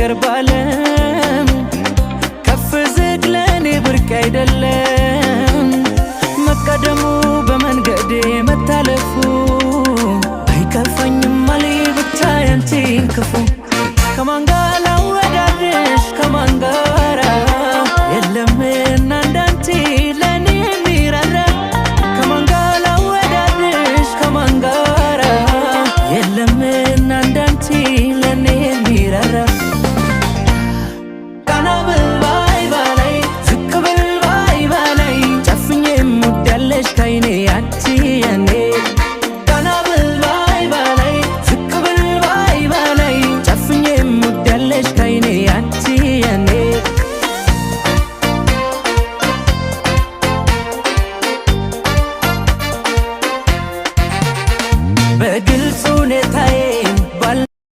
ነገር ባለም ከፍ ዝቅ ለእኔ ብርቅ አይደለም። መቀደሙ በመንገዴ መታለፉ አይከፋኝም አሌ ብታይ አንቺን ክፉ።